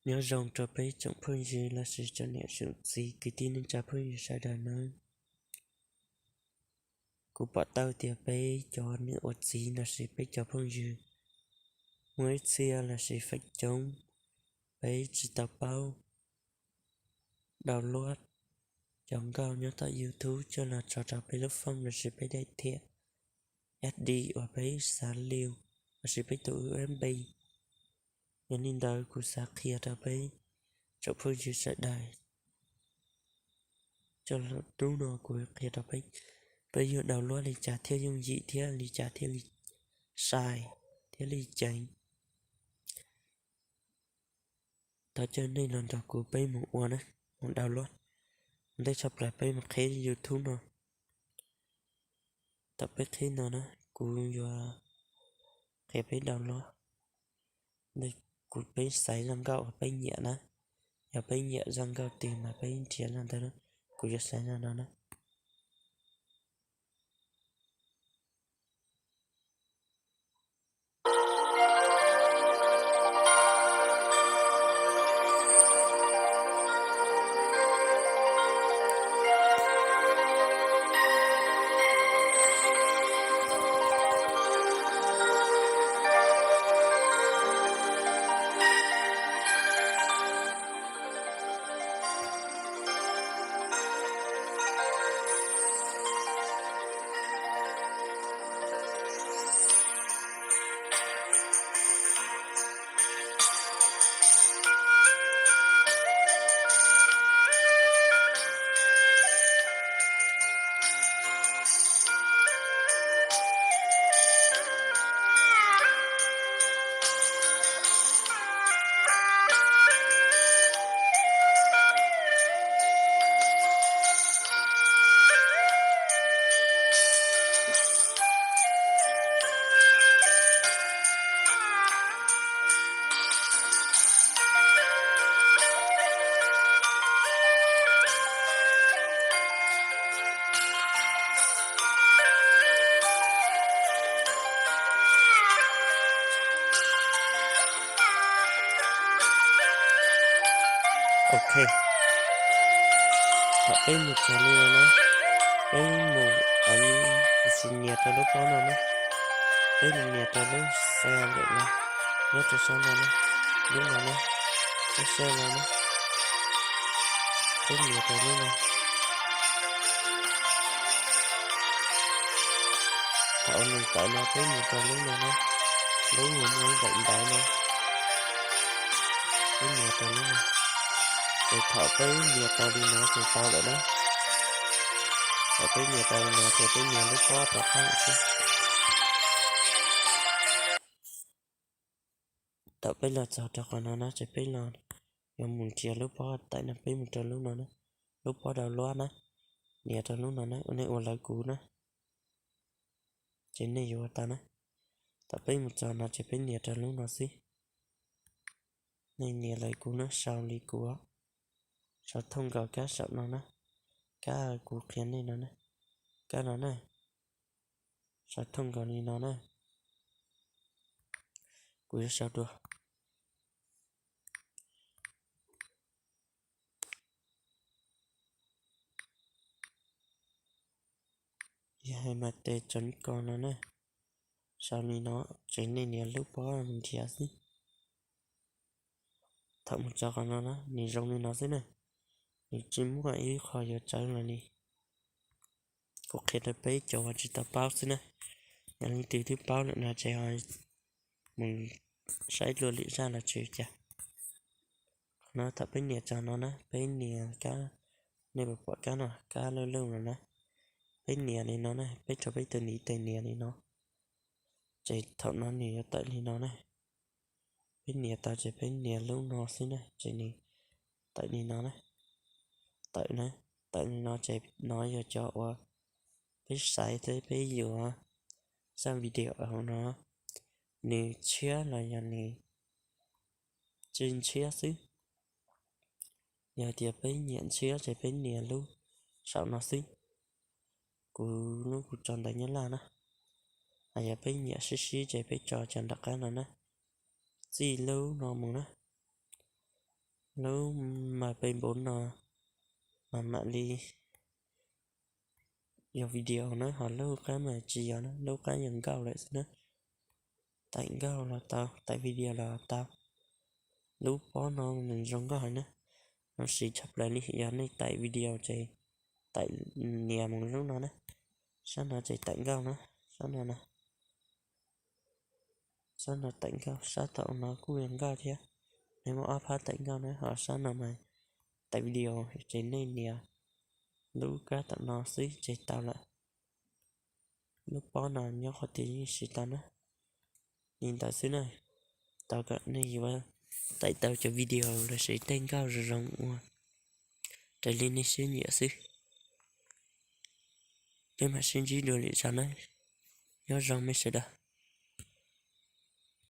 Nyob zoo rau peb tsoom phooj ywg lossis tsoom niam tsoom txiv kwv tij neej tsa phooj ywg sawv daws nawb. Kuv pom tau tias peb cov niam ua txiv lossis peb cov phooj ywg muaj ib txhia lossis feem coob peb tsis tau paub download cov nkauj nyob tom YouTube coj los tso rau peb lub fooj lossis peb daim thiab S D uas peb xav liu lossis peb tus U S B. Yog li ntawd kuv xav qhia rau peb tsoom phooj ywg sawv daws, coj los hnub no kuv qhia rau peb, peb yuav download li cas thiaj yooj yim thiab li cas thiaj li sai thiab li ceev. Thov caw nej los nrog kuv peb mus ua na, mus download. Ntej tshaj plaws peb mus qhib YouTube no. Thaum peb qhib no na, kuv yuav qhia peb download. Ntej kuv peb xaiv zaj nkauj uas peb nyiam na. Yog peb nyiam zaj nkauj twg mas peb nrhiav zaj ntawd na. Kuv yuav xaiv zaj no na. Ok, thaum peb mus txog li no na, peb mus, mus nias rau lub pob no na. Peb mus nias rau lub xab lem no, nyob rau sab no na, lub no na, lub xab no na. Peb nias rau lub no. Thaum nws tawm no peb nias rau lub no na, lub uas muaj ib daim ntawv no. Peb nias rau lub no, ces thaum peb nias tau li no ces tau lawm na. Thaum peb nias tau li no ces peb nias lub pob rov qab lawm xwb. Thaum peb los txog rau qhov no na ces peb los yuav mus nrhiav lub pob tawm no, peb mus rau lub no na, lub pob download na, nias rau lub no na, nej ua lawv kuv na, ces nej yuav ua tau na. Thaum peb mus txog no ces peb nias rau lub no xwb. Nej nias lawv kuv na, sau li kuv, sau thooj nkaus kab saum no na, kab kuv qhia nej no na, kab no na, sau thooj nkaus li no na. Kuv yuav sau dua. Yog hais mas tes tso ko no na, sau li no, ces nej nias lub pob nrhiav xwb. Thaum mus txog qhov no na, nws zoo li no xwb na, nws tsis muaj ib qho yuav tsawv los li. Kuv qhia rau peb cov uas tsis tau paub xwb na, yog leej twg twb paub lawm no ces ho mus saib dua lwm zaj los tsis ua cas. Qhov no thaum peb nias txog no na, peb nias kab, nej puas pom kab no, kab loj loj no na, peb nias li no na, peb rau peb tus ntiv tes nias li no, ces thaum no nws yuav tawm li no na. Peb nias tau ces peb nias lub no xwb na, ces nws tawm li no na. Tawm na, tawm li no ces no yog cov uas peb xaiv thiab peb yuav zaj video hauv no, nws ntshiab los yog nws tsis ntshiab xwb. Yog tias peb nyiam ntshiab ces peb nias lub saum no xwb. Kuv lub kuv tso ntawv Nyab Laj na. Yog peb nyiam sib sib ces peb tso cov nram qab no na. Txij lub no mus na, Lub mas peb npav no mas mam li yog video na, ho lub qab mas tsis yog na, lub qab yog nkauj lawm xwb na. Taim nkauj los tau, taim video los tau. Lub pob no nws zoo nkauj heev na, no siv tshaj plaws li. Yog nej taim video ces taim nias mus lub no na, sab no ces taim nkauj na, sab no na. Sab no taim nkauj, sab tom no kuj yog nkauj thiab. Nej muaj ob phab taim nkauj na, ho sab no mas taim video, ces nej nias lub kab tom no xwb ces tau lawm. Lub pob no nyob qhov twg yeej siv tau na. Li ntawd xwb na, tau kom nej yuav taim tau cov video los sis tej nkauj zoo zoo ua raws li nej siab nyiam xwb. Peb mam sib ntsib dua lwm zaus na, nyob zoo mej sawv daws.